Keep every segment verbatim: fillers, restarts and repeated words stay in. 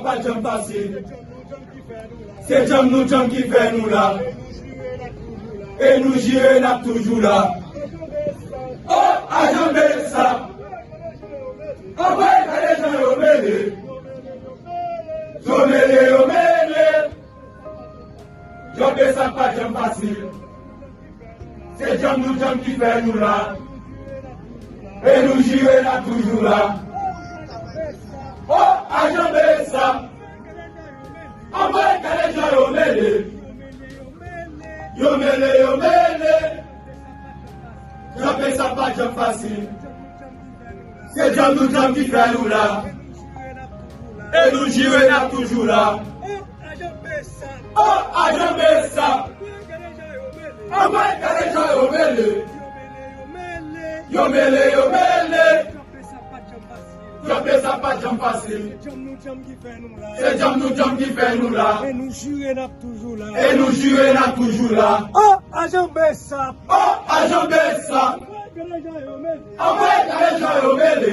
Pa janm fasil. Se djanm nou djanm ki fè nou la. E nou jire n ap toujou la. O, ajan B S A. Anvoye gade jan yo mele. Yo mele, yo mele. Djòb B S A pa janm fasil. Se djanm nou djanm ki fè nou la. E nou jire n ap toujou la. O, ajan B S A. Anvoye gade jan yo mele. Yo mele, yo mele. Djòb B S A pa janm fasil. Se djanm nou djanm ki fè nou la. E nou jire n ap toujou la. O, ajan B S A. Anvoye gade jan yo mele. Yo mele, yo mele. Djòb B S A pa janm fasil. Se djanm nou djanm ki fè nou la. E nou jire n ap toujou la. E nou jire n ap toujou la. O, ajan B S A. O, ajan B S A. Anvoye gade jan yo mele.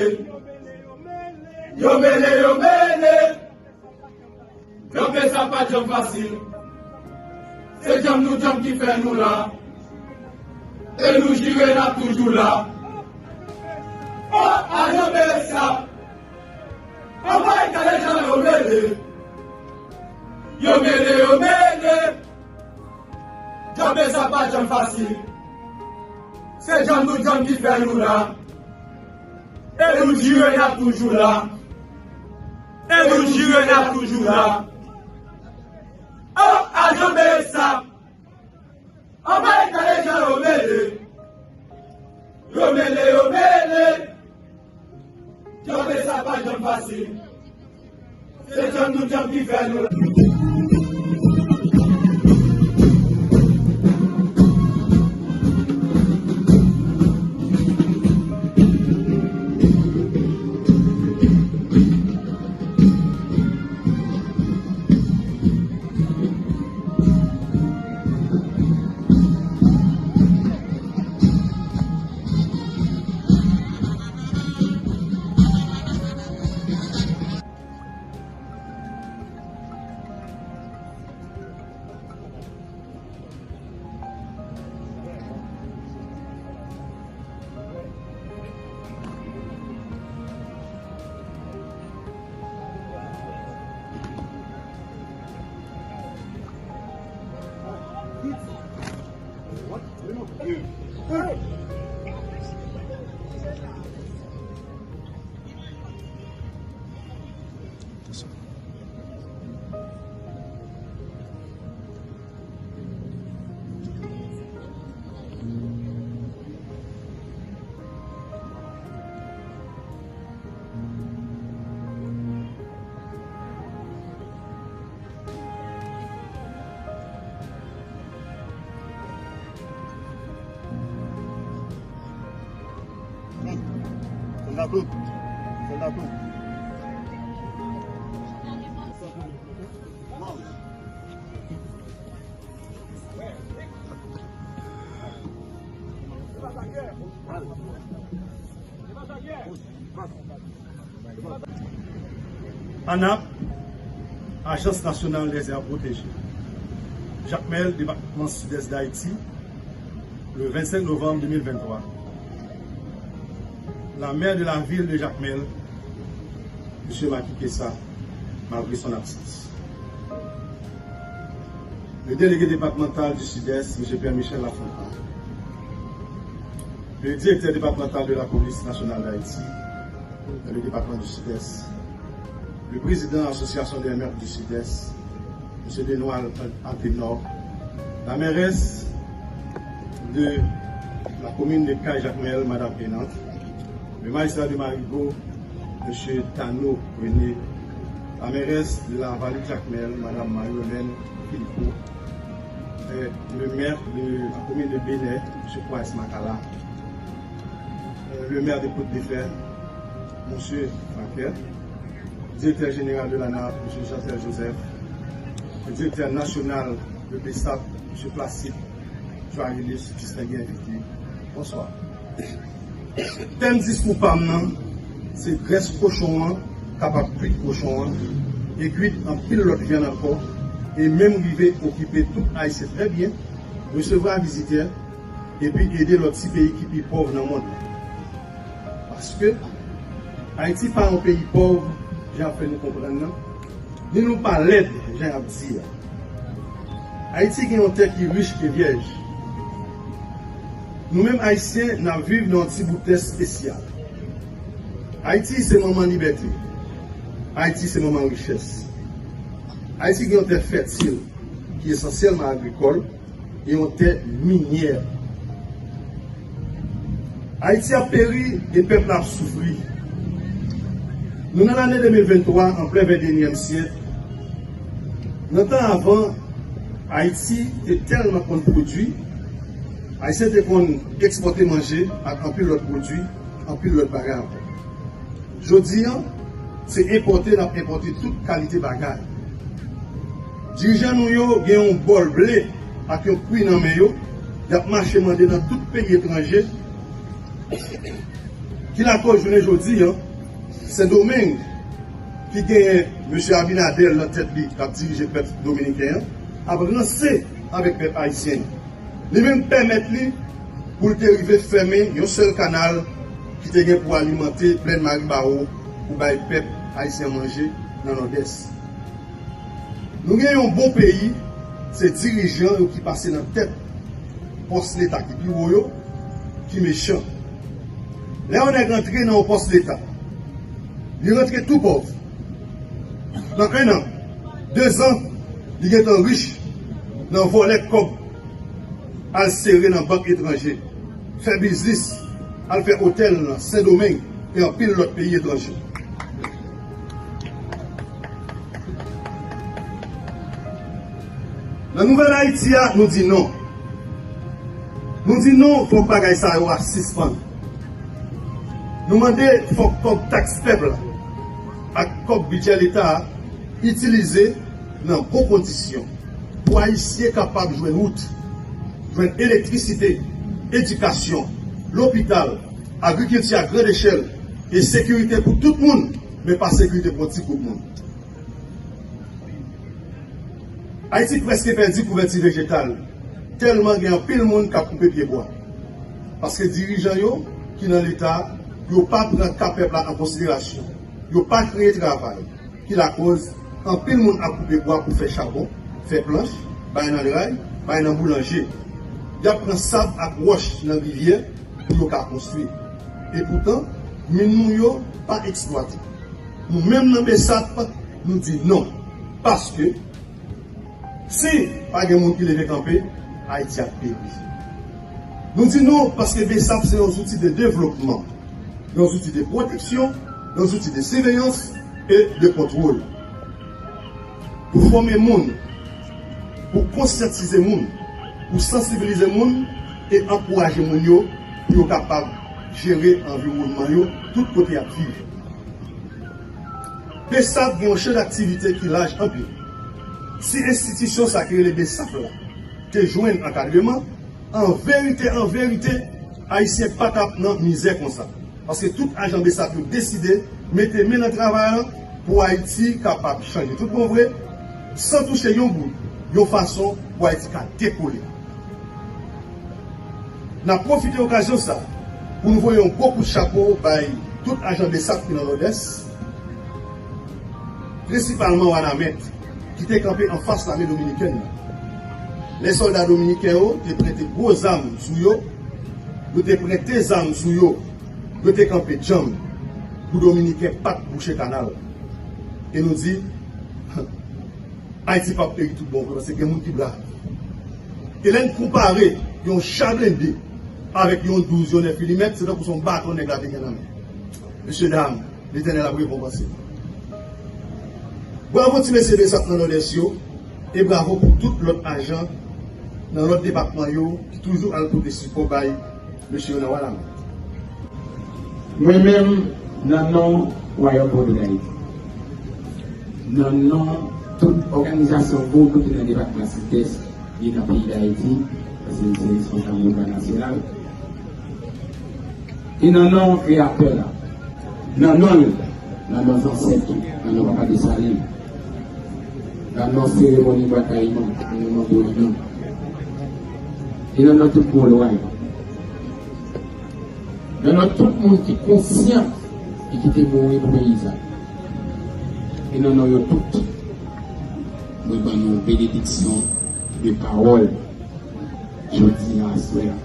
Yo mele, yo mele. Djòb B S A pa janm fasil. Se djanm nou djanm ki fè nou la. E nou jire n ap toujou la. O, ajan B S A. Anvoye gade jan yo mele. Yo mele, yo mele. Djòb B S A pa janm fasil. Se djanm nou djanm ki fè nou la. E nou jire n ap toujou la. E nou jire n ap toujou la. O, ajan B S A. Anvoye gade jan yo mele. Yo mele, yo mele. Djòb B S A pa janm fasil. Se djanm nou djanm ki fè nou la. Sòlda Claude. Sòlda Claude. ANAP, Agence Nationale des Aires Protégées, Jakmèl, depatman Sidès Dayiti, le vingt-cinq novembre deux mille vingt-trois. La maire de la ville de Jakmèl, Monsieur Macky Kessa, malgré son absence. Le délégué départemental du Sud-Est, Monsieur Pierre Michel Lafontant. Le directeur départemental de la police nationale d'Haïti, dans le département du Sud-Est. Le président de l'Association des maires du Sud-Est, Monsieur Denoil Antenor. La mairesse de la commune de Cayes-Jakmèl, Madame Pénante. Le magistrat de Marigot, Monsieur Tano René, la mairesse de la vallée de Jakmèl, Madame Marie-Hélène Philippot, euh, le maire de la commune de Benè, Monsieur Price Macala, euh, le maire de Côte de Fer, Monsieur Franquet, directeur général de l'ANAP, Monsieur Jean-Serge Joseph, le directeur national de BSAP, Monsieur Placide Joailus, distingué invité. Bonsoir. Tèm diskou pa m nan, se grès kochon an kapab kwit kochon an, e kwit anpil lòt vyann ankò, e menm rive okipe tout Ayisyen trè byen, resevwa vizitè, epi ede lòt ti peyi ki pi pòv nan mond lan. Paske Ayiti pa yon peyi pòv, jan y ap fè nou konprann nan, ni nou pa lèd, jan y ap di a. Ayiti gen yon tè ki rich e vyèj. Nou menm Ayisyen, n ap viv nan yon ti bout tè espesyal. Ayiti se manman libète. Ayiti se manman richès. Ayiti gen yon tè fètil, ki esansyèlman agrikòl, e yon tè minyè. Ayiti ap peri e pèp la ap soufri. Nou nan lane de mil venntwa, an plen venteyinyèm syèk. Nan tan avan, Ayiti te tèlman konn pwodui, Ayisyen te konn ekspòte manje ak anpil lòt pwodui, anpil lòt bagay ankò. Jodi a, se enpòte n ap enpòte tout kalite bagay. Dirijan nou yo gen yon bòl ble ak yon kwi nan men yo, y ap mache mande nan tout peyi etranje. Ki lakòz jounen jodi a, Sendomeng, ki genyen mesye Abinader nan tèt li k ap dirije pèp dominiken an, ap ranse avèk pèp ayisyen. Li menm pèmèt li pou l te rive fèmen yon sèl kanal ki te gen pou alimante plèn Maribawo pou bay pèp ayisyen manje nan Nòdès. Nou gen yon bon peyi, se dirijan yo ki pase nan tèt pòs Leta ki pi wo yo, ki mechan. Lè yon nèg rantre nan yon pòs Leta, li rantre tou pòv. Nan en an, de zan, li gentan rich nan vòlè kòb, al sere nan bank etranje, fè biznis, al fè otèl nan Sendomeng e anpil lòt peyi etranje. Nan Nouvèl Ayiti a, nou di non. Nou di non, fòk bagay sa yo a sispann. Nou mande fòk kòb taks pèp la ak kòb bidjè Leta a itilize nan bon kondisyon pou Ayisyen kapab jwenn wout, jwenn elektrisite, edikasyon, lopital, agrikilti a grann echèl e sekirite pou tout moun, men pa sekirite pou yon ti gwoup moun. Ayiti prèske pèdi kouvèti vejetal, tèlman gen anpil moun k ap koupe pyebwa. Paske dirijan yo ki nan Leta, yo pa pran ka pèp la an konsiderasyon. Yo pa kreye travay, ki lakòz anpil moun ap koupe bwa pou fè chabon, fè planch, bay nan lray, bay nan boulanje. Y ap pran sab ak wòch nan rivyè pou yo ka konstwi. Epoutan, min nou yo pa eksplwate. Nou menm nan BSAP, nou di non. Paske, si pa gen moun ki leve kanpe, Ayiti ap peri. Nou di non paske BSAP se yon zouti de devlopman, yon zouti de pwoteksyon, yon zouti de siveyans e de kontwòl. Pou fòme moun, pou konsyantize moun, pou sansibilize moun e ankouraje moun yo pou yo kapab jere anviwònman yo tout kote y ap viv. BSAP gen yon chan daktivite ki laj anpil. Si enstitisyon sa ki rele BSAP la te jwenn ankadreman, an verite, an verite, Ayisyen pa t ap nan mizè konsa. Paske tout ajan BSAP yo deside mete men nan travay la pou Ayiti kapab chanje tout bon vre, san touche yon goud, yon fason pou Ayiti ka dekole. N ap pwofite okazyon sa pou nou voye yon gwo kout chapo bay tout ajan BSAP ki nan Nòdès, prensipalman Wanament, ki te kanpe anfas lame dominikèn nan. Lè sòlda dominiken yo te prete gwo zam sou yo, yo te prete zam sou yo, yo te kanpe djanm pou Dominiken pa t bouche kanal. E nou di, Ayiti p ap peri tout bon vre, paske gen moun ki brav. E lè n konpare yon cha blende avèk yon douz, yon nèf milimèt, se tankou se yon baton nèg la te gen nan men. Mesye dam, Letènèl ap rekonpanse nou. Bravo ti mesye BSAP nan Nòdès yo, e bravo pou tout lòt ajan nan lòt depatman yo ki toujou al pote sipò bay mesye yo nan Wanament. Mwen menm, nan non Wayòm Pwòvidayiti, nan non tout òganizasyon gwo gwoup ki nan depatman Sidès, e nan peyi Dayiti, paske li se responsab mouvman nasyonal, e nan non Kreyatè la, nan non l, nan non zansèt yo, nan non Papa Desalin, Nan seremoni batay nou, nou nan boul nou. E nan non tout Molwa yo. Nan non tout moun ki konsyan e ki te mouri pou peyi sa. E nan non yo tout, mwen ban nou benediksyon de pawòl jodi a, aswè a.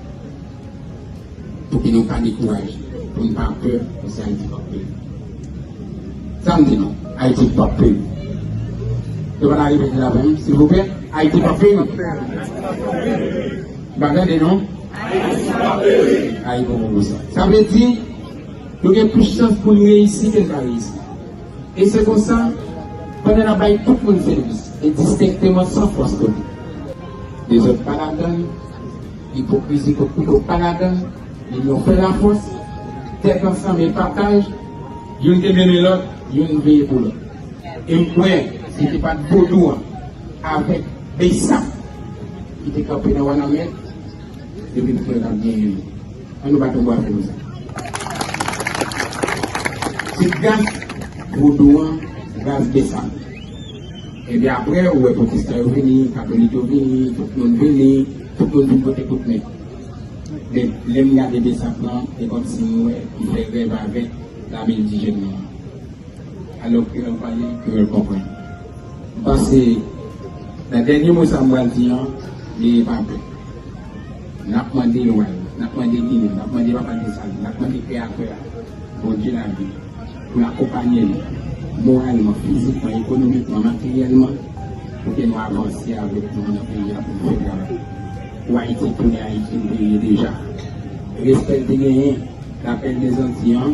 Pou ke nou pa dekouraje, pou nou pa pè, paske Ayiti p ap peri. Sa m di nou, Ayiti p ap peri. Nou pa ta repete l avè m, silvouplè, Ayiti p ap peri. M pa tande non. Ayiti p ap peri. Ayiti p ap peri. Sa vle di, nou gen plis chans pou n reyisi ke n pa reyisi. E se konsa, pandan n ap bay tout moun sèvis, e distenkteman san fòs kote. Dezòd pa ladan l, ipokrizi kot kouto pa ladan l, linyon fè lafòs, tèt ansanm e pataj, youn te mennen lòt, youn veye pou lòt. E m kwè, si te pa t vodou an avèk Besap ki te kanpe nan Wanament, depi m kwè n ap genyen li. Ann nou bat yon bravo pou sa. Se gras vodou an, gras Besap. Epi apre, ou wè pwotestan yo vini, katolik yo vini, tout moun vini, tout moun vin pote kout men. Men, lè m gade Besap lan, se kòmsi m wè li fè rèv avèk lame endijèn nan. Alò, kreyòl pale, kreyòl konprann. M panse, nan dènye mo sa m pral di an, li pa pè. N ap mande lwa yo, n ap mande Ginen, n ap mande Papa Desalin, n ap mande Kreyatè a, Bondye lavi, pou l akonpaye nou, moralman, fizikman, ekonomikman, materyèlman, pou ke nou avanse avèk nou nan peyi a pou nou fè travay. Pou Ayiti tounen Ayiti li te ye deja. Respè l te genyen, Lapèl dèzanti an,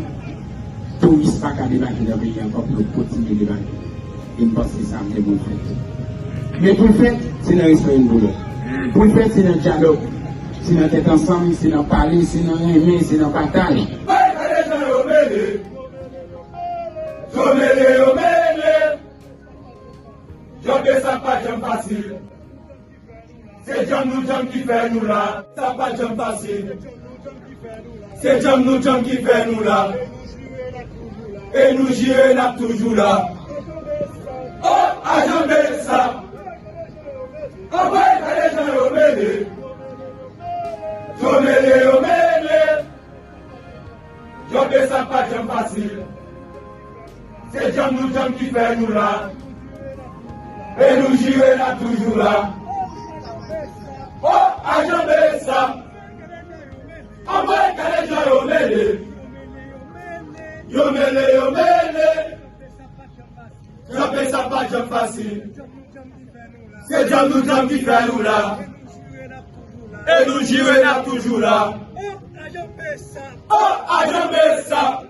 touris pa ka debake nan peyi a ankò pou yo kontinye debake. E m panse sa m gen pou l fèt. Men pou l fèt, se nan respè youn pou lòt. Pou l fèt, se nan dyalòg. Se nan tèt ansanm, se nan pale, se nan renmen, se nan pataj. Bay gade jan yo mele. Yo mele, yo mele. Djòb Besap pa janm fasil. Se djanm nou djanm ki fè nou la. Sa pa janm fasil. Se djanm nou djanm ki fè nou la. E nou jire n ap toujou la. O, ajan Besap. Anmwey, gade jan yo mele. Yo mele, yo mele. Djòb Besap pa janm fasil. Se djanm nou djanm ki fè nou la. E nou jire n ap toujou la. O, ajan Besap. Anmwey, gade jan yo mele. Yo mele, yo mele. Djòb Besap pa janm fasil. Se djanm nou djanm ki fè nou la. E nou jire n ap toujou la. O, ajan Besap.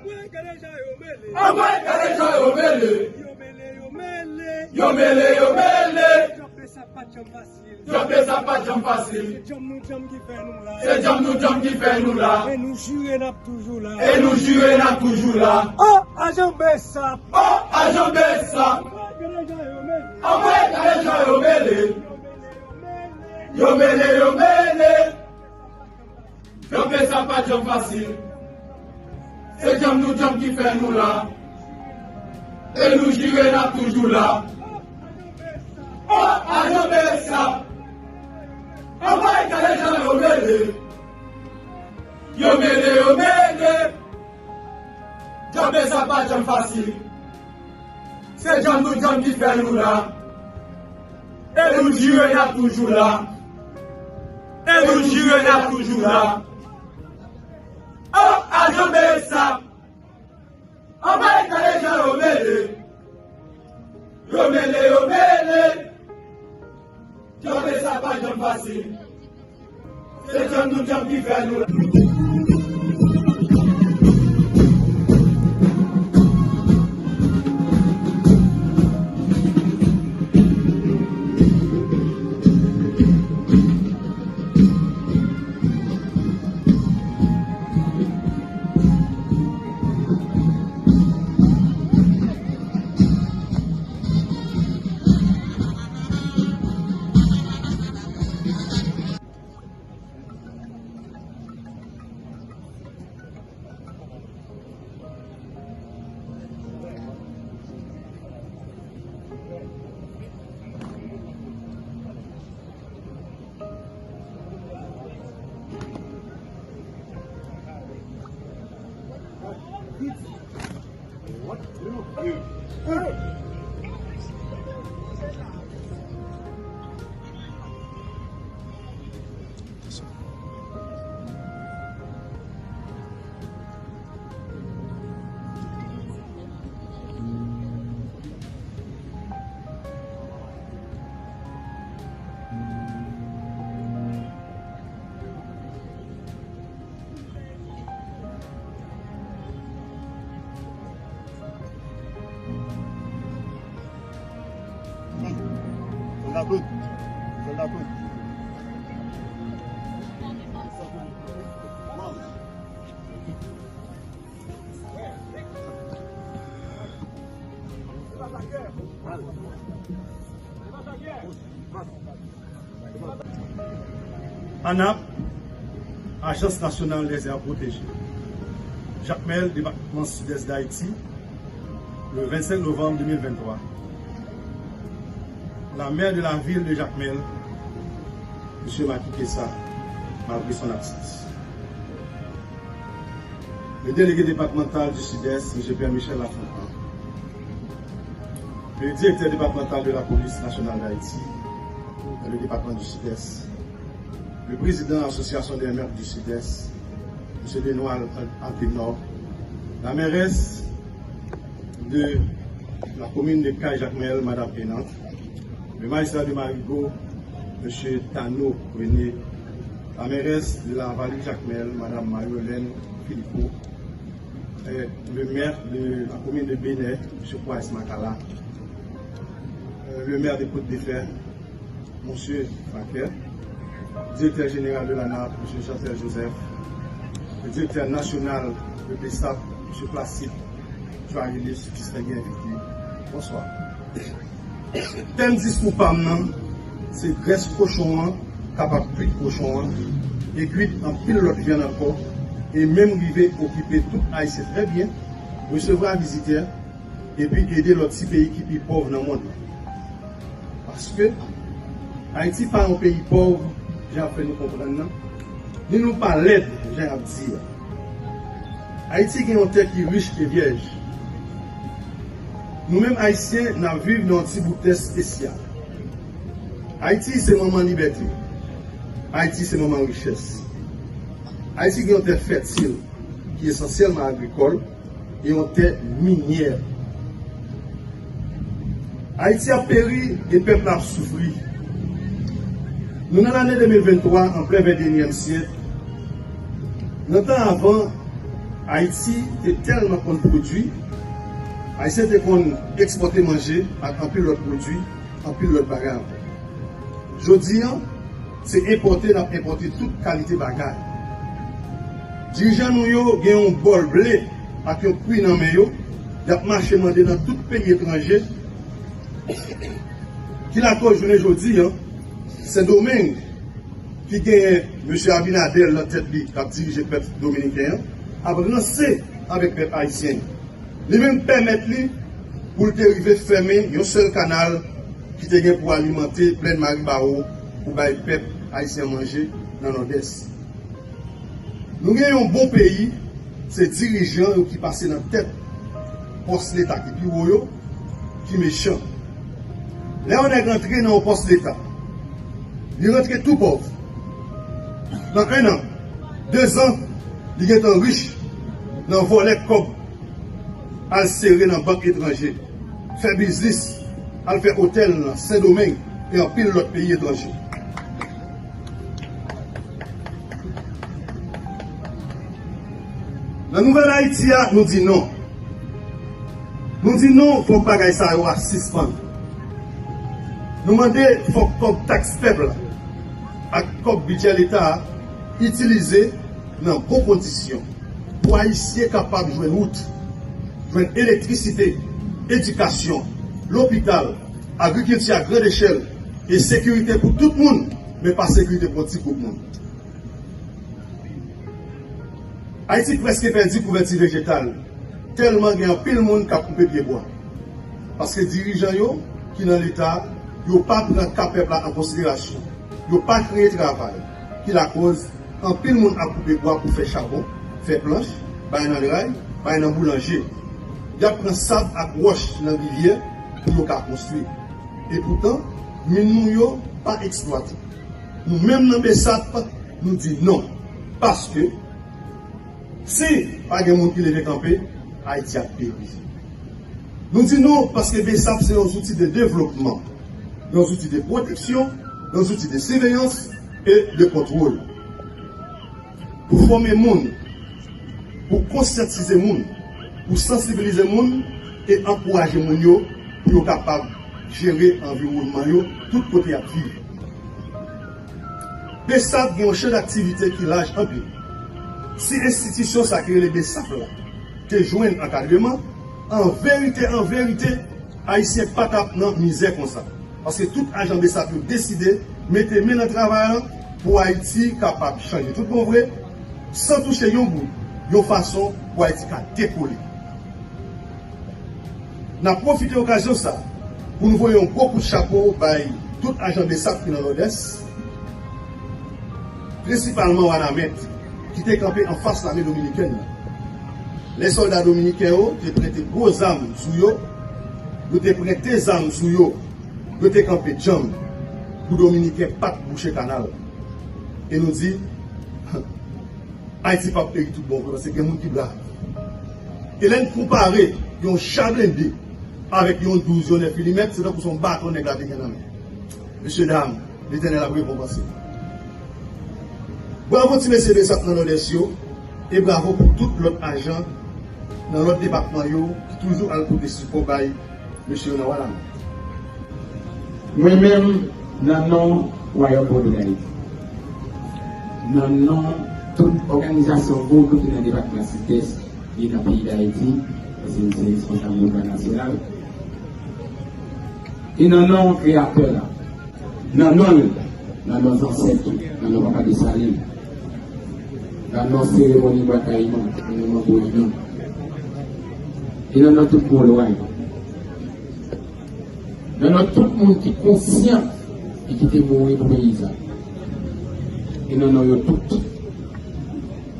Anmwey, gade jan yo mele. Yo mele, yo mele. Djòb Besap pa janm fasil. Djòb Besap pa janm fasil. Se djanm nou djanm ki fè nou la. Se djanm nou djanm ki fè nou la. E nou jire n ap toujou la. E nou jire n ap toujou la. O, ajan Besap. O, ajan Besap. Anmwey, gade jan yo mele. Yo mele, yo mele. Djòb Besap pa janm fasil. Se djanm nou djanm ki fè nou la. E nou jire n ap toujou la. O, ajan Besap. Anmwey, gade jan yo mele. Yo mele, yo mele. Djòb Besap pa janm fasil. Se djanm nou djanm ki fè nou la. E nou jire n ap toujou la. E nou jire n ap toujou la. O, ajan Besap. Anmwey, gade jan yo mele. Yo mele, yo mele. Djòb Besap pa janm fasil. Se djanm nou djanm ki fè nou la. Sòlda Claude. Sòlda Claude. ANAP, Agence Nationale des Aires Protégées. Jakmèl, depatman Sidès Dayiti, le vingt-cinq novembre deux mille vingt-trois. La maire de la ville de Jakmèl, Monsieur Macky Kessa, malgré son absence. Le délégué départemental du Sud-Est, Monsieur Pierre Michel Lafontant. Le directeur départemental de la police nationale d'Haïti, dans le département du Sud-Est. Le président de l'Association des maires du Sud-Est, Monsieur Benoît Anténor. La mairesse de la commune de Cayes-Jakmèl, Madame Enant. Le magistrat de Marigot, Monsieur Tano René. La mairesse de la vallée de Jakmèl, Madame Marie-Hélène Philippot. Euh, le maire de la commune de Benè, Monsieur Price Macala. Euh, le maire de Côte-de-Fer, Monsieur Franquet. Directeur général de l'ANAP, Monsieur Chantel Joseph. Le directeur national de BSAP, Monsieur Placide Joaillius, distingué invité. Bonsoir. Tèm diskou pa m nan, se grès kochon an k ap kwit kochon an, e kwit anpil lòt vyann ankò, e menm rive okipe tout Ayisyen trè byen, resevwa vizitè, epi ede lòt ti peyi ki pi pòv nan mond lan. Paske Ayiti pa yon peyi pòv, jan y ap fè nou konprann nan, ni nou pa lèd, jan y ap di a. Ayiti gen yon tè ki rich e vyèj. Nou menm Ayisyen, n ap viv nan yon ti bout tè espesyal. Ayiti se manman libète. Ayiti se manman richès. Ayiti gen yon tè fètil, ki esansyèlman agrikòl, e yon tè minyè. Ayiti ap peri e pèp la ap soufri. Nou nan lane de mil venntwa, an plen ventenyèm syèk. Nan tan avan, Ayiti te tèlman konn pwodui, Ayisyen te konn ekspòte manje ak anpil lòt pwodui, anpil lòt bagay ankò. Jodi a, se enpòte n ap enpòte tout kalite bagay. Dirijan nou yo gen yon bòl ble ak yon kwi nan men yo, y ap mache mande nan tout peyi etranje, ki lakòz jounen jodi a, Sendomeng, ki genyen mesye Abinader nan tèt li, k ap dirije pèp dominiken an, ap ranse avèk pèp ayisyen. Li menm pèmèt li pou l te rive fèmen yon sèl kanal ki te gen pou alimante plèn Maribawo pou bay pèp ayisyen manje nan Nòdès. Nou gen yon bon peyi, se dirijan yo ki pase nan tèt pòs Leta ki pi wo yo, ki mechan. Lè yon nèg antre nan yon pòs Leta, li rantre tou pòv. Nan en an, de zan, li gentan rich nan vòlè kòb al sere nan bank etranje, fè biznis, al fè otèl nan Sendomeng e anpil lòt peyi etranje. Nan Nouvèl Ayiti a, nou di non. Nou di non, fòk bagay sa yo a sispann. Nou mande fòk kòb taks pèp la ak kòb bidjè Leta a itilize nan bon kondisyon pou Ayisyen kapab jwenn wout, jwenn elektrisite, edikasyon, lopital, agrikilti a grann echèl e sekirite pou tout moun, men pa sekirite pou yon ti gwoup moun. Ayiti prèske pèdi kouvèti vejetal, tèlman gen anpil moun k ap koupe pyebwa. Paske dirijan yo ki nan Leta, yo pa pran ka pèp la an konsiderasyon. Yo pa kreye travay, ki lakòz anpil moun ap koupe bwa pou fè chabon, fè planch, bay nan dray, bay nan boulanje. Y ap pran sab ak wòch nan rivyè pou yo ka konstwi. Epoutan, min nou yo pa eksplwate. Nou menm nan BSAP, nou di non. Paske, si pa gen moun ki leve kanpe, Ayiti ap peri. Nou di non paske BSAP se yon zouti de devlopman, yon zouti de pwoteksyon, yon zouti de siveyans e de kontwòl. Pou fòme moun, pou konsyantize moun, pou sansibilize moun e ankouraje moun yo pou yo kapab jere anviwònman yo tout kote y ap viv. BSAP gen yon chan daktivite ki laj anpil. Si enstitisyon sa ki rele BSAP la te jwenn ankadreman, an verite, an verite, Ayisyen pa t ap nan mizè konsa. Paske tout ajan BSAP yo deside mete men nan travay la pou Ayiti kapab chanje tout bon vre, san touche yon goud, yon fason pou Ayiti ka dekole. N ap pwofite okazyon sa pou n voye yon gwo kout chapo bay tout ajan BSAP ki nan Nòdès, prensipalman Wanament, ki te kanpe anfas lame dominikèn nan. Lè sòlda dominiken yo te prete gwo zam sou yo, yo te prete zam sou yo, yo te kanpe djanm pou dominiken pa t bouche kanal. E nou di, Ayiti p ap peri tout bon vre, paske gen moun ki brav. E lè n konpare yon cha blende avèk yon douz, yon nèf milimèt, se tankou se yon baton nèg la te gen nan men. Mesye dam, Letènèl ap rekonpanse nou. Bravo ti mesye BSAP nan Nòdès yo, e bravo pou tout lòt ajan nan lòt depatman yo ki toujou al pote sipò bay mesye yo nan Wanament. Mwen menm, nan non Wayòm Vodou Dayiti, nan non tout òganizasyon vodou ki nan depatman Sidès, e nan peyi Dayiti, paske m se responsab mouvman nasyonal, e nan non Kreyatè la, nan non l, nan non zansèt yo, nan non Papa Desalin, nan non seremoni Bwa Kayiman, nan non Manbo Inan, e nan non tout Molwa yo. Nan non tout moun ki konsyan e ki te mouri pou peyi sa. E nan non yo tout,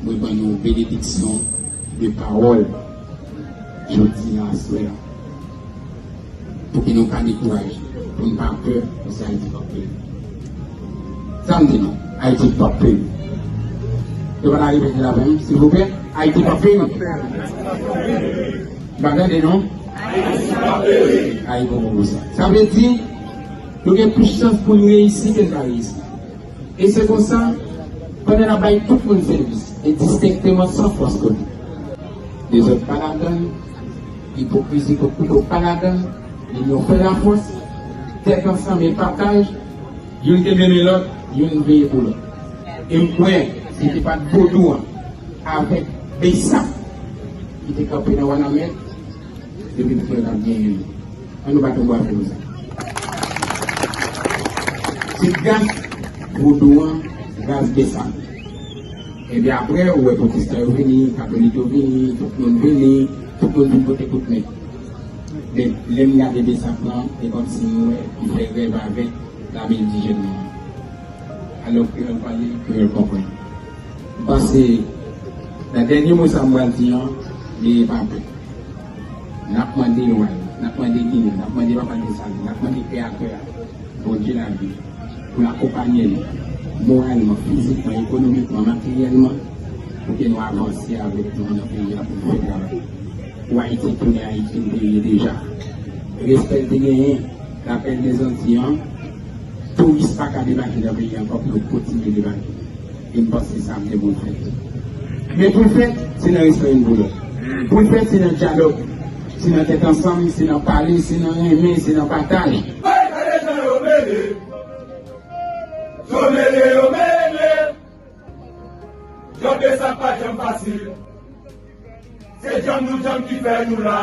mwen ban nou benediksyon de pawòl jodi a, aswè a. Pou ke nou pa dekouraje, pou n pa pè, paske Ayiti p ap peri. Sa m di nou, Ayiti p ap peri. Nou pa ta repete l avè m, silvouplè. Ayiti p ap peri. M pa tande non. Ayiti p ap peri. Ayiti p ap peri. Sa vle di, nou gen plis chans pou n reyisi ke n pa reyisi. E se konsa, pandan n ap bay tout moun sèvis, e distenkteman san fòs kote. Dezòd pa ladan l, ipokrizi kout kouto pa ladan l, linyon fè lafòs, tèt ansanm e pataj, youn kenbe men lòt, youn veye pou lòt. E m kwè, si te pa t vodou an avèk BSAP ki te kanpe nan Wanament, depi m kwè n ap genyen li. Ann nou bat yon bravo pou sa. Se gras vodou an, gras BSAP. Epi apre, ou wè pwotestan yo vini, katolik yo vini, tout moun vini, tout moun vin pote kout men. Men, lè m gade BSAP lan, e kòmsi m wè, m fè rèv avèk lame endijèn nan. Alò, kreyòl pale, kreyòl konprann. M panse, nan dènye mo sa m pral di an, li pa pè. N ap mande lwa yo, n ap mande Ginen, n ap mande Papa Desalin, n ap mande Kreyatè a, Bondye lavi, pou l akonpaye nou, moralman, fizikman, ekonomikman, materyèlman, pou ke nou avanse avèk nou nan peyi a pou nou fè travay. Pou Ayiti tounen Ayiti l te ye deja. Respè l te genyen, lapèl dèzanti an, touris pa ka debake nan peyi ankò pou yo kontinye debake. E m panse sa m gen pou l fè. Men pou l fèt, se nan respè youn pou lòt. Pou l fèt, se nan dyalòg, se nan tèt ansanm, se nan pale, se nan renmen, se nan pataj. Bay kale jan yo mele. Yo mele, yo mele. Yo de sa pa janm fasil. Se djanm nou djanm ki fè nou la.